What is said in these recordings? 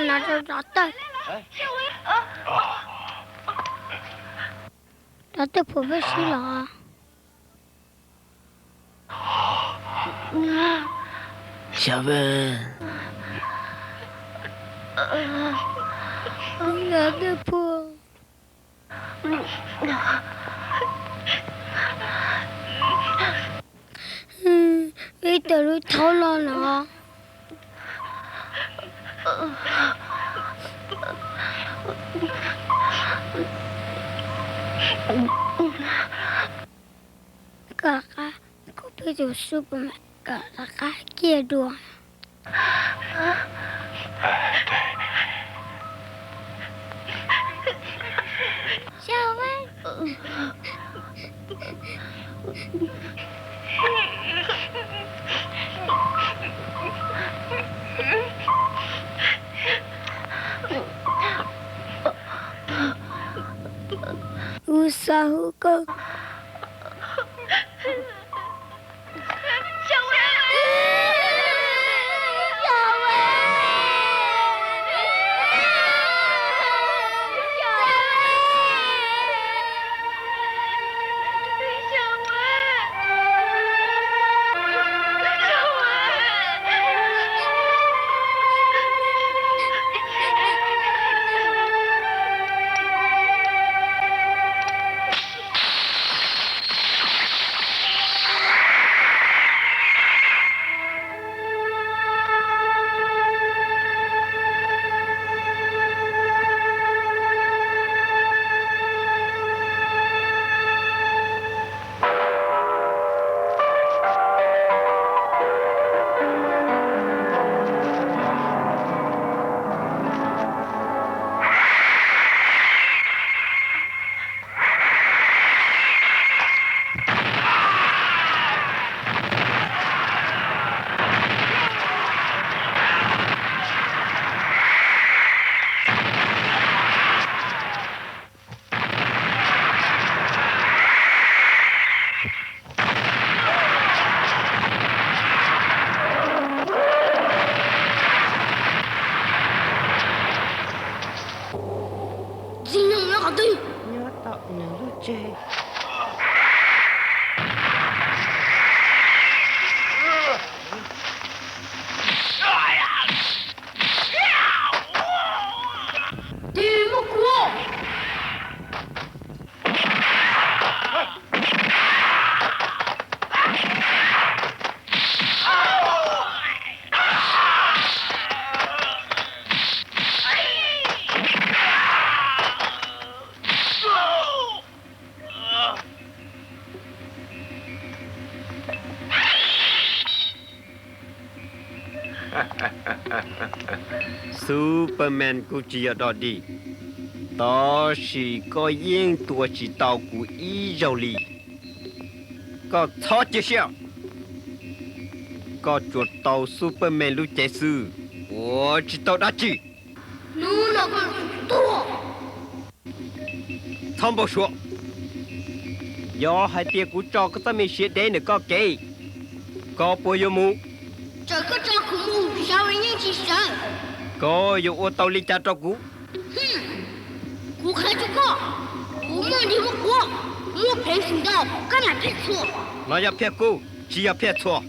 no rau rov tawg. Rov tawg phuam peb sib los. Xyov, rov tawg phuam. Ib tug lub thaub loj no. Koj rov qab, koj peb tus Superman koj rov qab kiag dua. Kuv xav hu koj. Txiv neej nyob qhov twg? Nyob tom nws lub tsev. Tig muab kuv. Superman kuj tsis yog dog dig, tab sis koj yeej tua tsis tau kuv ib zaug li. Koj txhob cia siab, koj tsuas tau Superman lub cev xwb, ua tsis tau dab tsi. Hnub no koj yuav tsum tuag. Txhob npau suav. Yog hais tias kuv tso koj txoj me siav deb ntawm koj kev, koj puas yuav mus? Txawm koj tso kuv mus, xyov los yeej tsis sawv. Koj yuav ua tau li cas rau kuv? Kuv qhia rau koj, kuv muaj nrig muaj quav, muaj pheev xwm ntau, koj mam phiaj txhua. No yog phiaj kub, tsis yog phiaj txhua.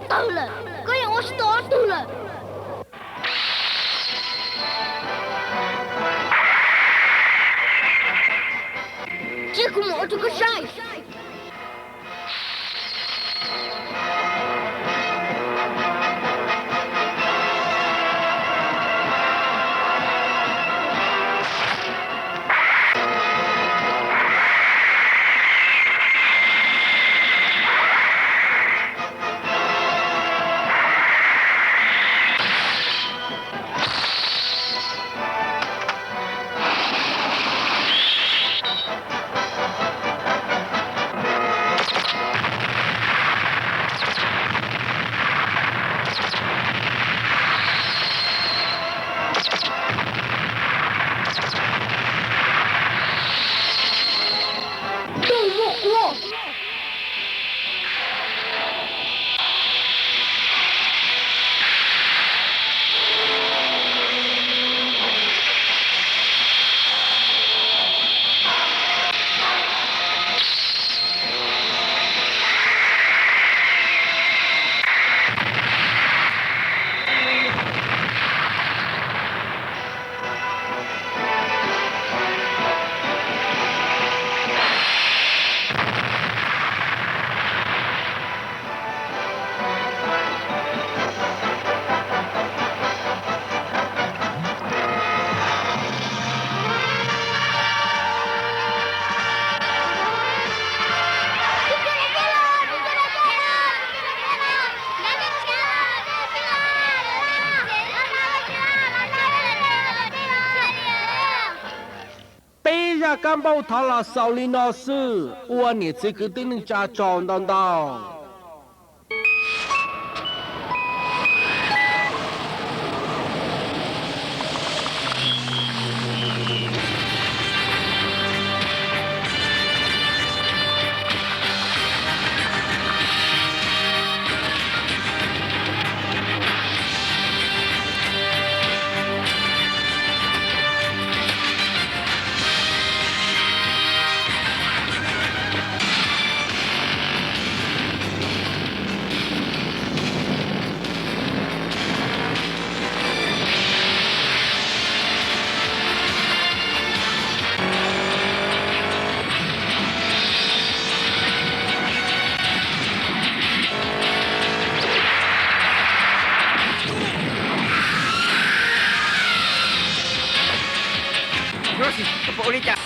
tawg lawm, koj yeej ua tsis tau ob tug lawm. Cia kuv mus ua rau koj saib. Peb zaj kab npauj thov los xaus li no xwb, ua niam txiv kwv tij neej tsa tsaug ntau ntau. Rosy, koj puas ua li cas?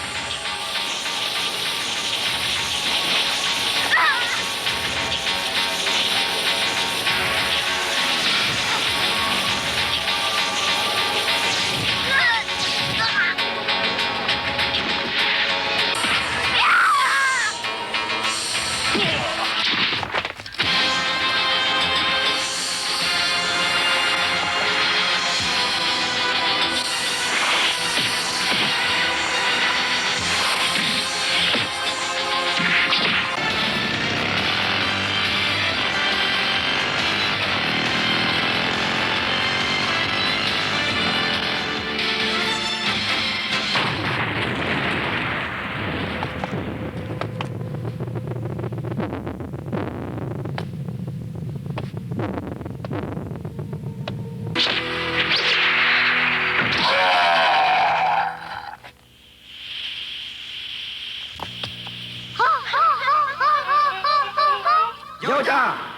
Yog cas?